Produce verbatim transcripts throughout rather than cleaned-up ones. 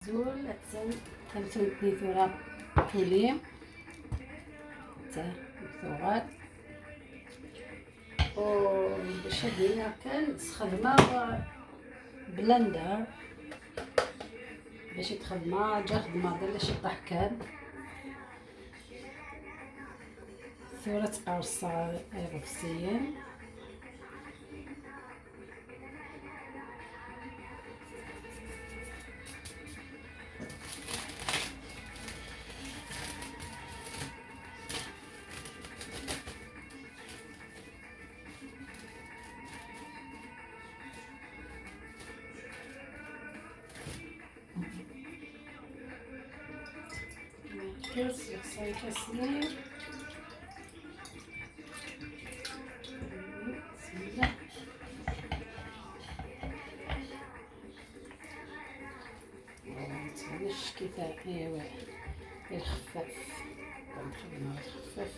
Ul, attan tamtunt-nni tura tuli. Ta tuɣal. U bac ad iniɣ kan, sxedmeɣ blender. Bac i t-xedmeɣ, ǧa xedmeɣ d ala ciṭṭaḥ kan. Tura ttqerṣeɣ iḍebsiyen. Kers, yexṣer ifassen-iw. Bismillah. Nettmecki ta-, ايوا، الخفاف. نخدمو الخفاف.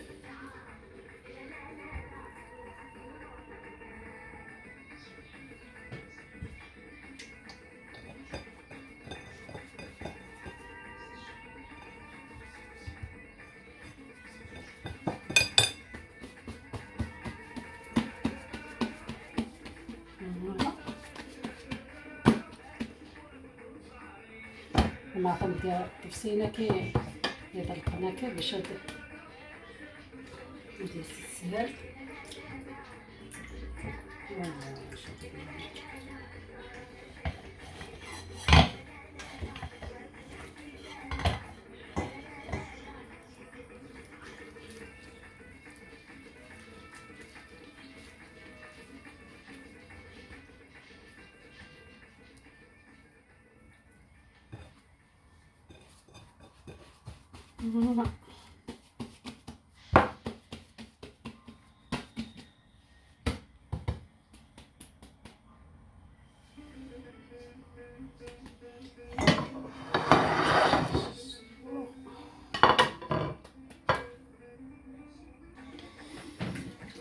ما تمدي تفسينا كي يطلقنا كي باش هاد ندير السهل.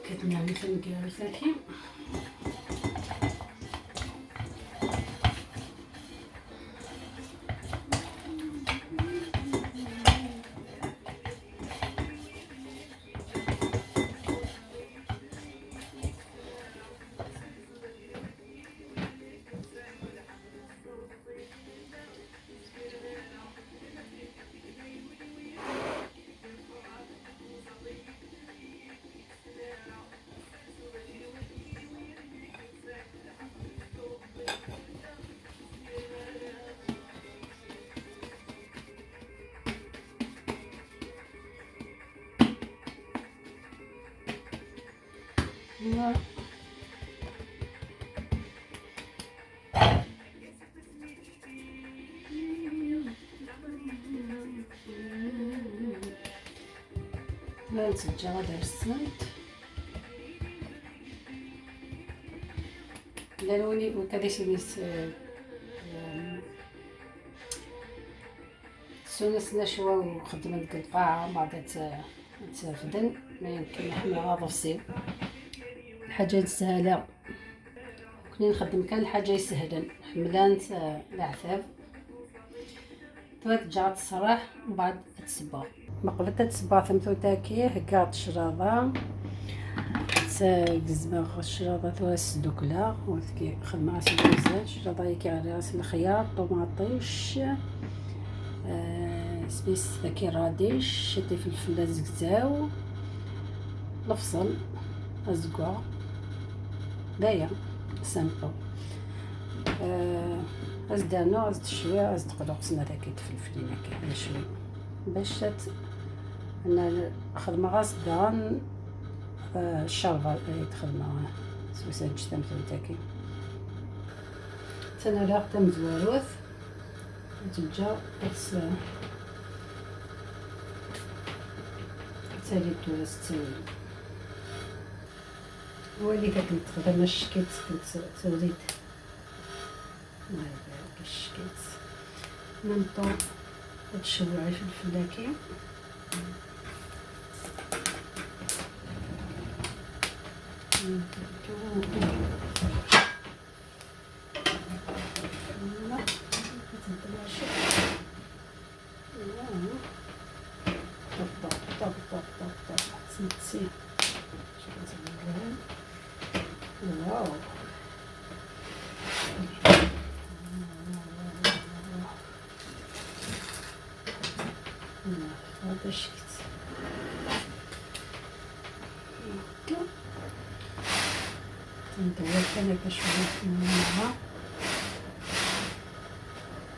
كتنعمي تنقاوي ساكي. لا نتجا غادا السنت. لا نوني وكذا شي نس، آه، آه، سونا سنا شوى وخدمت ديك القاعة، بعد ت-، تفدن، ما يمكن نحمل غاضب سيو. الحاجة سهلة. كنا نخدم كان الحاجة يسهلن. حملان ت-، العتاب. تبغي تجي تصراح ومن بعد تسبغ. ما قبل تتسبغ ثمثو تاكي، هكا الشراضة. ت-، قزمة الشراضة ثورة السدوكلة. وثكي خدمة راس البوزة. الشراضة يكي على راس الخيار، طوماطيش. آه، سبيس ذاكي راديش، شتي فلفل زكزاو. البصل، الزكوع، دايا سامبل. آه، أزدانو، أزد الشوية، أزد قلوق سنة ذاك يتفلفلين هكا شوي. باش تت-، أنا خدمة غاز دان، آه، الشربة اللي تخدمة سوسة نجتم ثلاثة كي. تنا لا تمزواروث. تجا تس-، تسالي تو-، تسالي. ولي داك نتخدم الشكيت كنت توليد. الله يبارك الشكيت. ميم طون تشوعي في الفلاكي. Voilà. كتبدا مع الشوك. نسي. شوفوا زين. واو. هذا شفت. هكا. ندور حتى هكا شوية في الماء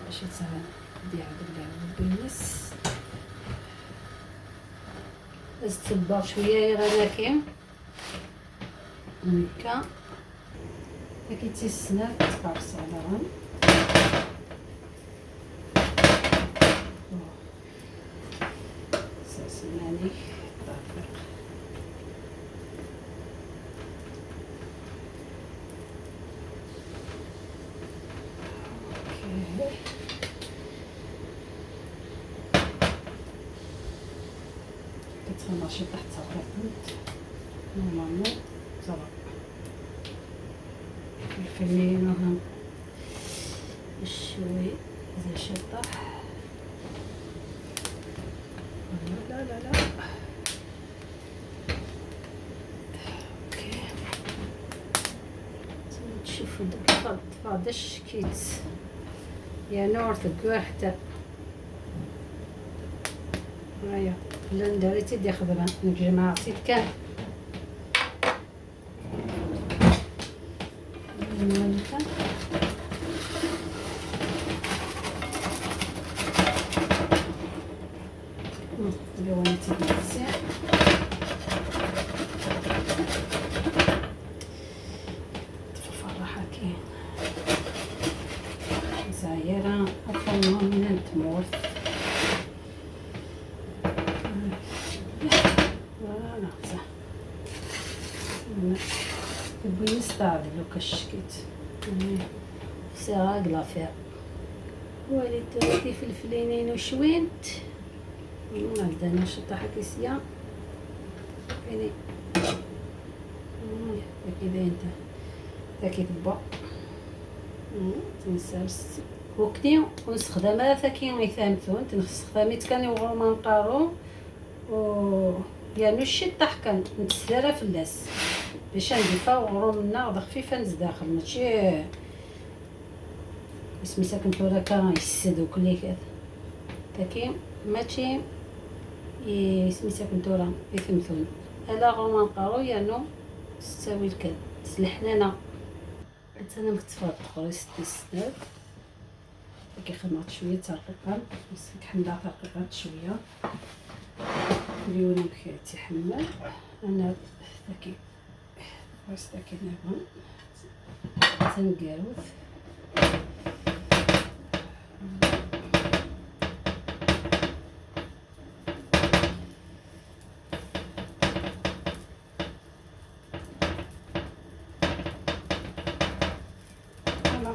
باش يتسهل. ديال البنس. نستبر شوية يا غناكي. هكا. هاكي تيسنا كتقرص على غن. ساسناني. طابق. اوكي. كتخمر شي طاح تاع الخيط. نورمالمون صافا. الفلفل مينوها شوي زي شي طاح. لا، لا، لا، لا. اوكي. تشوفوا دوك الفرد فادش كيت. يا نور تقوى حتى. هيا. لا نداري تيدي خضرا. نجمع عصيد كان. تفرفر راحة كاين. زايرة، أفضل من تمورت. فوالا، صح. تبغي نستعد لو كشكيت. سي غاك لافير. وليت هادي فلفلينين وشوينت. مم، عندنا شطة حكي سيا. فيني. مم، هكي باين تا. هكي تبا. مم، تنساوش. وكني ونستخدم هذا كي يثامثون، تنستخدمي كان يغرو ما نقارو. و يعني الشي طاح كان نتسدارا فلاس. باش نضيفها وغرو منا غدا خفيفة نزداخل، ماشي اسمي ساكن ثورة كان يسد وكل كذا. تاكي ماشي ي-، اسمي ساكن ثورة يثمثون. ألا غرو ما نقارو يانو ستاوي الكل. سلحنانا. حتى أنا مكتفة الدخول ستي سنات. كي خمرت شوية ترقيقة، بس كي حملها ترقيقات شوية. اليوم كي تيحمل. أنا ذاكي، بس ذاكي نعمل. تنقاوث. Voilà.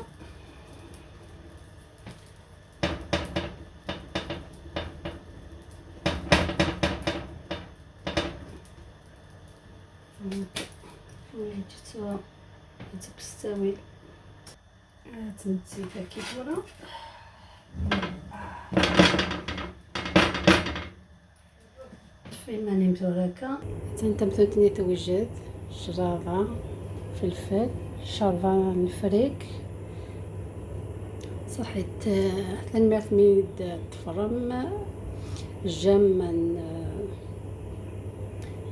هاكا. ولا جيتوها تبستاوي. تمتي هاكي كورة. في ماني مزوركة. تنتم ثنتني توجد، شراضة، فلفل، شربة نفريك. صحيت، آه، تنميرت ميد تفرم، جام من، آه،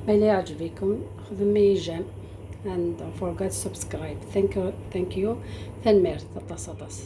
ما إلا يعجبكم، خدمي جام. And don't forget subscribe. Thank you, thank you. تنميرت، أطاس، أطاس.